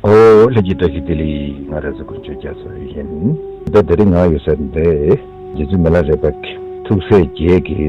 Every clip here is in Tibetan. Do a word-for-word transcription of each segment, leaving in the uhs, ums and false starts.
ཨོ་ལྷན་རྒྱས་བཀྲ་ཤིས་བདེ་ལེགས། ང་རེ་ཟུ་དཀོན་མཆོག་རྒྱ་མཚོ་ཡིན། ད་དེ་རིང་ང་ཡོད་ས་འདི་རྗེ་བཙུན་མི་ལ་རས་པ་གི་ཐུགས་སྲས་བརྒྱད་ཀྱི་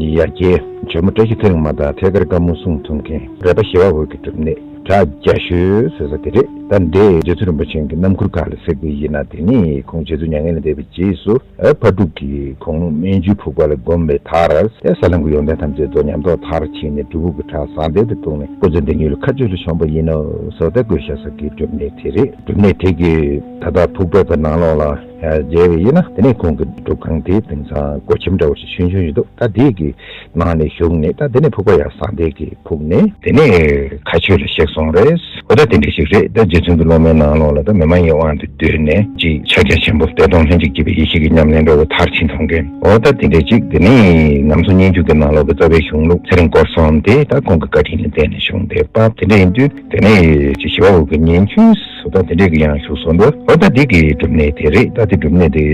ཡ་གྱལ་ཇོ་མོ་བཀྲ་ཤིས་ཚེ་རིང་མ་དང་ཐད་ཀར་བཀའ་མོལ་གསུང་ཐུབ་མཁན་རས་པ་ཞི་བ་འོད་ཀྱི་སྒྲུབ་གནས་བྲག་རྒྱ་ཤོད་ཟེར་ས་དེ་རེད། ད་འདི་རྗེ་བཙུན་རིན་པོ་ཆེ་གི་རྣམ་མགུར་ཁག་ལ་གཟིགས་པ་ཡིན་ན། དེ་ནི་ཁོང་རྗེ་བཙུན་མྱ་ངན་ལས་འདས་པའི་རྗེས་སུ་ཨ་ཕ་ཕྲུག་གིས་ཁོང་སྨན་ཆུའི་ཕུག་པ་ལ་བསྒོམས་པའི་མཐར། ཨེ་ས་ལམ་གྱི་ཡོན་ཏན་ཐམས་ཅད་རྫོགས། ཉམས་རྟོགས་མཐར་ཕྱིན་ནས་སྒྲུབ་ཕུག་གི་བྲག་ཟངས་ལྡེབས་དེ་བརྟུལ་ནས་སྐུ་ཚེ་འདི་ཉིད་ལ་མཁའ་སྤྱོད་ལ་བྱོན་པ་ཡིན་ནོ་ཟེར་ཏེ་བཀོད་བཞག་ས་གི་སྒྲུབ་གནས་དེ་རེད། སྒྲུབ་གནས་དེ་གི་ད་ལྟ་ཕུག་པའི་གི་ནང་ལོགས་ལ་མཇལ་བ་ཡིན་ན། དེ་ནས་ཁོང་གི་སྒྲུབ་ཁང་དེ་དེང་སང་སྒོ་ཁྱིམ་འདྲ་བོ་ཞིག་ཆུང་ཆུང་ཞིག་འདུག་ད་དེ་གི་ནང་ནས་ཞུགས་ནས་ད་དེ་ནས་ཕུག་པ་ཡར་ཟངས་ལྡེབས་ཀྱི་ཕུག་ནས་དེ་ནས་མཁའ་སྤྱོད་ལ་གཤེགས་སོང་རེད། འོ་ད་དེ་འདྲ་ཞིག་རེད། ད་རྗེ་བཙུན་གྱི་སློབ་མའི་ནང་ལོགས་ལ་ད་མི་མ་ཡིན་དབང་དུ་བསྡུས་ནས་ཅིག་ཕྱག་རྒྱ་ཆེན་པོ་བདེ་སྟོང་ལྷན་ཅིག་སྐྱེས་པའི་ཡེ་ཤེས་ཀྱི་ཉམས་ལེན་འདྲ་བོ་མཐར་ཕྱིན་གཏོང་མཁན། འོ་ད་དེ་འདྲ་ཅིག་དེ་ནས་ངམ་སོ་སྙན་བརྒྱུད་ཀྱི་ནང་ལོགས་ཀྱི་རྩ་བའི་གཞུང་ལུགས་ཚེ་རིང་སྐོར་གསུམ་དེ་ད་ཁོང་གི་བཀའ་དྲིན་ལ་བརྟེན་ནས་བྱུང་སྟེ་བབས། དེ་འདྲ་ཡིན་དུས་དེ་ནས་ཅིག་ཞི་བ་འོད་ཀྱི་ཉིན་ཆུང་སུ་ད་དེ་འདྲས་ཀྱི་ཡང་བཞུགས་སོང་འདུག་འོ་ད་འདི་གི་སྒྲུབ་གནས་དེ་རེད། ད་དེ་སྒྲུབ་གནས་དེ་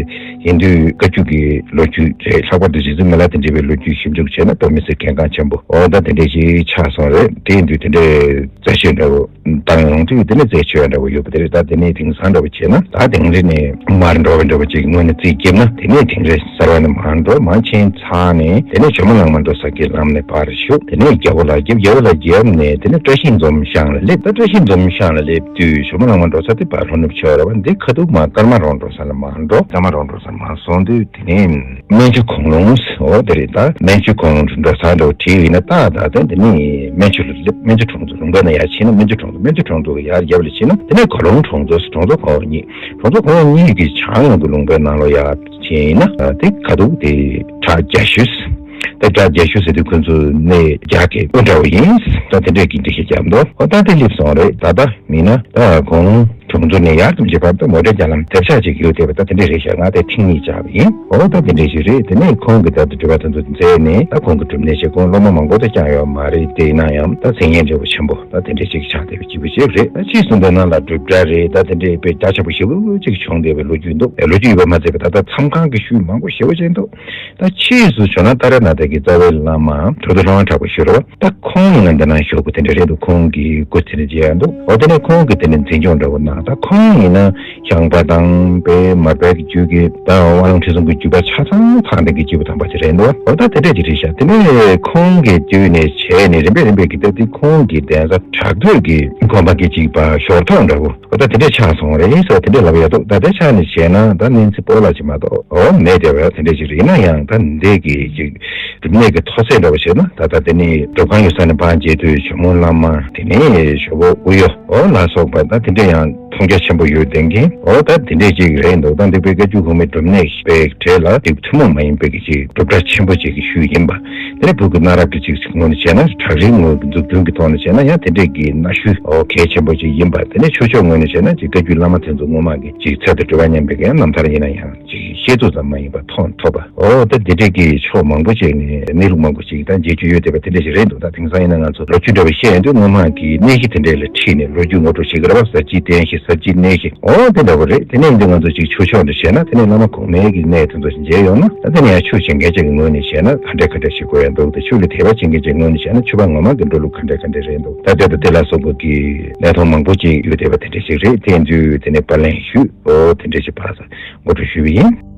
ཡིན་དུས་བཀའ་བརྒྱུད་ཀྱི་ལོ་རྒྱུས་རེད། ལྷག་པར་དུ་རྗེ་བཙུན་མི་ལ་དེ་འདྲ་བའི་ལོ་རྒྱུས་ཞིབ་འཇུག་བྱས་ན་དོན་མི་སྲིད་གལ་འགངས་ཆེན་པོ་འོ་ད་དེ་འདྲས་ཞིག་ཆགས་སོང་རེད། དེ་ཡིན་དུས་དེ་འདྲས་རྩད་ཤེས་འདྲ་བོ་བཏང་ཡོང་དུས་དེ་ནས་རྩད་ཆོད་འདྲ་བོ་ཡོད་པ་དེ་རེད། ད་དེ་ནས་དེང་སང་འདྲ་བོ་བྱས་ན་ད་དེང་རི་ནས་མར་འགྲོ་བའི་འདྲ་བོ་ཅིག་སྔོན་ནས་རྩིས་བརྒྱབ་ན། དེ་ནས་དེང་རི་གསར་བ་ནས་མར་འགྲོ། མར་ཕྱིན་ཚར་ནས་དེ་ནས་ཇོ་མོ་གླང་མ་འགྲོ་ས་གི་ལམ་ནས་ཕར་ཞུགས། དེ་ནས་རྒྱལ་པོ་ལ་བརྒྱབ། རྒྱལ་པོ་ལ་བརྒྱབ་ནས་དེ་ནས་བཀྲ་ཤིས་འཛོམས་ཤང་ལ་སླེབས། ད་བཀྲ་ཤིས་འཛོམས་ཤང་ལ་སླེབས་དུས་ཇོ་མོ་གླང་མ་འགྲོ་ས་དེ་ཕར་ལྷོ་ནུབ་ཕྱོགས་རེད་པ། འདི་ཁ་ཐུག་མར་ཀརྨ་རོང་འགྲོ་ས་ལ་མར་འགྲོ། ཀརྨ་རོང་འགྲོ་ས་མར་སོང་དུས་དེ་ནས་སྨན་ཆུ་གོང་ལུང་ཟེར། འོ་དེ་རེད། ད་སྨན་ཆུ་གོང་ལུང་འགྲོ་ས་འདྲ་བོ་བྲིས་ཡིན་ན། ད་ད་ལྟ་འདི་ནི་སྨན་ཆུ་ལ་སླེབས། སྨན་ཆུ་གྲོང་ཚོ་ལུང་པ་ནས་ཡར་ཕྱིན་ན་སྨན་ཆུ་གྲོང་ཚོ། སྨན་ཆུ་གྲོང་ཚོ་གི་ཡར་རྒྱབ་ལ་ཕྱིན་ན་དེ་ནས་གོ་ལོང་གྲོང་ཚོ། གྲོང་ཚོ་གོང་གཉིས། གྲོང་ཚོ་གོང་གཉིས་ཀྱི་བྱང་ངོས་ཀྱི་ལུང་པའི་ནང་ལོགས་ཡར་ཕྱིན་ཡིན་ན་དེ་ཁ་ཐུག་དེ་བྲག་རྒྱ་ཤོད། ད་བྲག་རྒྱ་ཤོད་ཟེར་དུས་ཁོ་ཚོ་གནས་རྒྱ་གི་དབུ་འདྲ་བོ་ཡིན། ད་དེ་འདྲས་ཀྱི་འགྲེལ་བཤད་རྒྱབ་འདུག་འོ་ད་དེ་སླེབས་སོང་རེད། ད་ད་མིན་ན་ད་གོང་གྲོང་ཚོ་ནས་ཡར་ཐོན་གྱི་བར་དུ་མོ་ཊའི་རྒྱ་ལམ་ཐེབས་ཆག་ཅིག་ཡོད་བསྡད་པ། ད་དེ་འདྲས་རེད་ཤག་ང་དེ་ཐེངས་གཉིས་བཅར་བ་ཡིན། འོ་ད་དེ་འདྲས་ཞིག་རེད། དེ་ནས་ཁོང་གིས་ད་དུ་སྒྲུབ་པ་དེ་ཚོ་མཛད་ནས་ད་ཁོང་གི་སྒྲུབ་གནས་བྱས། ཁོང་སློབ་མ་མང་པོ་ད་བསྐྱངས་ཡོད་མ་རེད། དེ་ཡིན་ན་ཡང་ད་མཚན་སྙན་འདྲ་བོ་ཆེན་པོ་ད་དེ་འདྲས་ཅིག་ཆགས་བསྡད་པའི་སྐྱིད་པོ་ཞིག་རེད། ད་ཕྱིས་སུ་འདི་ནང་ལ་སྒྲུབ་གྲྭ་རེད། ད་དེ་འདྲས་དཔེ་རྒྱ་ཆེན་པོ་ཞེ་པོ་ཅིག་བྱུང་བསྡད་པའི་ལོ་རྒྱུས་འདུག་ལོ་རྒྱུས་ཡོད་པ་མ་ཟད་པ་ད་ལྟ་མཚམས་ཁང་གི་ཤུལ་མང་པོ་ཞེ་པོ་ཅིག་འདུག་ད་ཕྱིས་སུ་བྱོན་ན་ཏཱ་ར་ནཱ་ཐ་གི་རྩ་བའི་བླ་མ་གྲུབ་ཐོབ་ལྷ་དབང་གྲགས་པ་ཞུ་རོགས། ད་ཁོང་ཡིན་ན་འདི་ན་བཞུགས་པ་དེ་འདྲ་རེད་འདུག་ཁོང་གི་སྐུ་ཚེ་ནས་མཇལ་ཡ་འདུག་འོ་དེ་ནས་ཁོང་གི་དེ་ནས་འཛིན་སྐྱོང་འདྲ་བོ་གནང་། ད་ཁོང་ཡིན་ན་ཤངས་པ་དང་དཔལ་མར་པའི་རྒྱུད་ཀྱི་ད་དབང་ལུང་ཁྲིད་གསུམ་གྱི་རྒྱུད་པ་ཆ་ཚང་ཚང་བསྡད་ཀྱི་སྐྱེས་བུ་དམ་པ་ཅིག་རེད་འདུག་འོ་ད་དེ་འདྲ་ཅིག་རེད་ཤག་དེ་ནས་ཁོང་གི་དུས་ནས་བྱས་ནས་རིམ་པས་རིམ་པས་ཀྱི་ད་དེ་ཁོང་གི་གདན་ས་བྲག་སྟོད་ཀྱི་དགོན་པ་གི་ཅིག་པ་ཞོར་ཐོག་འདྲ་བོ། འོ་ད་དེ་འདྲས་ཆགས་སོང་རེད་ཟེར་བ་དེ་འདྲས་ལབ་ཡ་འདུག་ད་དེ་ཆ་ནས་བྱས་ན་ད་གནས་ཚུལ་སྤོ་ལགས་ཅིག་མ་གཏོགས་འོ་མེད་བསྡད་པ་དེ་འདྲས་ཅིག་རེད། ཡིན་ན་ཡང་ད་འདི་གི་ཅིག་སྒྲུབ་གནས་ཀྱི་མཐོ་ཚད་འདྲ་བོ་བྱས་ན་ད་ལྟ་དེ་ནི་སྒྲུབ་ཁང་ཡོད་ས་ནས་ཕར་མཇལ་དུས་ཇོ་མོ་བླ་མ། དེ་ནས་ཇོ་བོ་དབུ་གཡོ་འོ་ལ་སོགས་པ་ད་དེ་འདྲས་ཡང་མཐོང་རྒྱ་ཆེན་པོ་ཡོད་བསྡད་མཁན། འོ་ད་དེ་འདྲས་ཅིག་རེད་འདུག་ད་འདི་དཔེ་བཀའ་བརྒྱུད་གོང་མའི་སྒྲུབ་གནས་པའི་གྲས་ལ་དེ་ཐུན་མོང་མ་ཡིན་པའི་གི་ཅིག་སྒྲུབ་གྲྭ་ཆེན་པོ་ཅིག་གི་ཤུལ་ཡིན་པ། དེ་ནས་བོད་ཀྱི་གནའ་རབས་ཀྱི་ཅིག་ངོས་ནས་བྱས་ན་བྲག་རིའི་ངོས་ཀྱི་འཛུགས་སྐྲུན་གྱི་ཐོག་ནས་བྱས་ན་ཡང་དེ་འདྲས་ཀྱི་གནའ་ཤུལ་འོ་གལ་ཆེན་པོ་ཅིག་ཡིན་པ། དེ་ནས་ཆོས་ཕྱོགས་ངོས་ནས་བྱས་ན་ཅིག་བཀའ་བརྒྱུད་བླ་མ་དེ་ཚོ་སྔོན་མ་གི་ཅིག་ཚད་དང་གྲུབ་པ་མཉམ་པའི་གི་ཡང་རྣམ་ཐར་ཡིན་ན་ཡང་ཅིག་བཤད་ཚུལ་ཙམ་མ་ཡིན་པ་མཐོང་ཐུབ་པ། འོ་ད་དེ་འདྲས་ཀྱི་ཕྱོགས་མང་པོ་ཅིག་ནས་གནས་ལུགས་མང་པོ་ཅིག་ད་མཇལ་རྒྱུ་ཡོད་བསྡད་པ་དེ་འདྲས་ཞིག་རེད་འདུག་ད་དེང་སང་ཡིན་ན་ང་ཚོ་ལོ་རྒྱུས་འདྲ་བ་བཤད་ཡོང་དུས་སྔོན་མ་གི་གནས་གཞི་དེ་འདྲས་ལ་ཁྲིད་ནས་ལོ་རྒྱུས་ངོ་སྤྲོད་བྱེད་ཀྱི་རེད་པ། ཟབ་ཅིང་བརྟན་ཞིང་ཟབ་ཅིང་གནས་ཞིང་འོ་དེ་འདྲ་བོ་རེད། དེ་ནས་འདི་ང་ཚོ་ཅིག་ཆོས་ཕྱོགས་འདྲ་བྱས་ན་དེ་ནས་བླ་མ་གོང་མའི་གི་གནས་དེ་ཚོ་ཞིག་མཇལ་ཡོང་ན་ད་དེ་ནས་ཡང་ཆོས་བྱེད་མཁན་ཅིག་གི་ངོས་ནས་བྱས་ན་ག་འདྲས་ག་འདྲས་ཞིག་དགོས་ཡ་འདུག་ད་ཆོས་ལ་དད་པ་བྱེད་མཁན་ཅིག་ངོས་ནས་བྱས་ན་ཆོས་པ་ངོ་མ་གི་འགྲོ་ལུགས་ག་འདྲས་ག་འདྲས་རེད་འདུག་ད་དེ་དང་དེ་ལ་སོགས་པ་གི་གནས་མཐོང་མང་པོ་ཅིག་ཡོད་བསྡད་པ་དེ་འདྲས་ཞིག་རེད། དེ་ཡིན་དུས་དེ་ནས་པར་ལེན་ཞུས། འོ་དེ་འདྲས་ཞིག་ཕར་ངོ་སྤྲོད་ཞུས་པ་ཡིན།